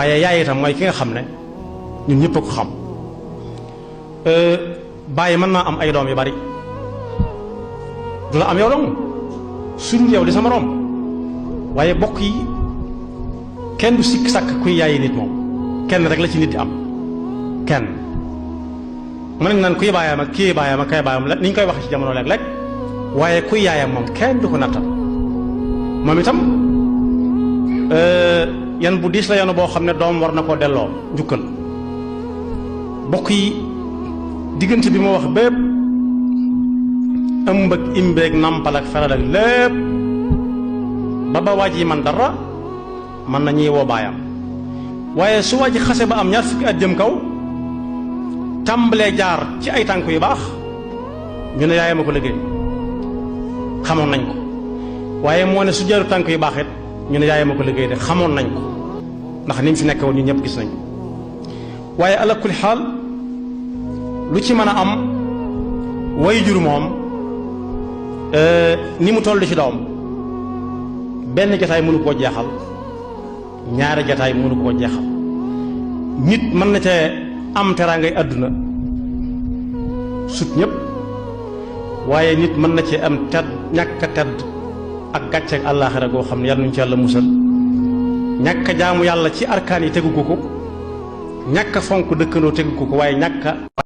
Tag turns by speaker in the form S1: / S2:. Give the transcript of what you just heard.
S1: waaye yaay itam mooy ki nga xam ne ñun ñëpp a ko xam. bàyyi mën naa am ay doom yu bari du la am yow dong su dul yow di sama morom waaye bokk yi kenn du sikk sàkk kuy yaayi nit moom kenn rek la ci nit di am kenn. mën nañ naan kuy baayam ak kii baayam ak kay baayam la ni ñu koy waxee ci jamono léeg-léeg waaye kuy yaayam moom kenn du ko nattal moom itam yan bu diis la yanu boo xam ne doom war na koo delloo njukkal. bokk yi diggante bi ma wax bépp ëmb ak imbeeg nampal ak feral ak lépp ba waaj yi man dara mën na ñuy woo baayam waaye su waaj xase ba am ñaar fukki at jëm kaw tàmbalee jaar ci ay tànk yu baax ñu ne yaayam a ko liggéey xamoon nañ ko waaye moo ne su jaaru tànk yu baax it ñu ne yaayam a ko liggéey de xamoon nañ ko ndax ni mu fi nekk woon ñu ñëpp gis nañ ko waaye ala kulli xaal lu ci mën a am way jur moom ni mu toll ci doom benn jataay mënu koo jeexal ñaari jataay mënu koo jeexal. nit mën na cee am teraangay àdduna sut ñëpp waaye nit mën na cee am tedd ñàkk a tedd ak gàcceeg àllaaxira goo xam ne yàlla nuñ ci yàlla musal. ñàkk a jaamu yàlla ci arkaan yi tegu ko ñàkk a fonk dëkkandoo tegu ko waaye ñàkk a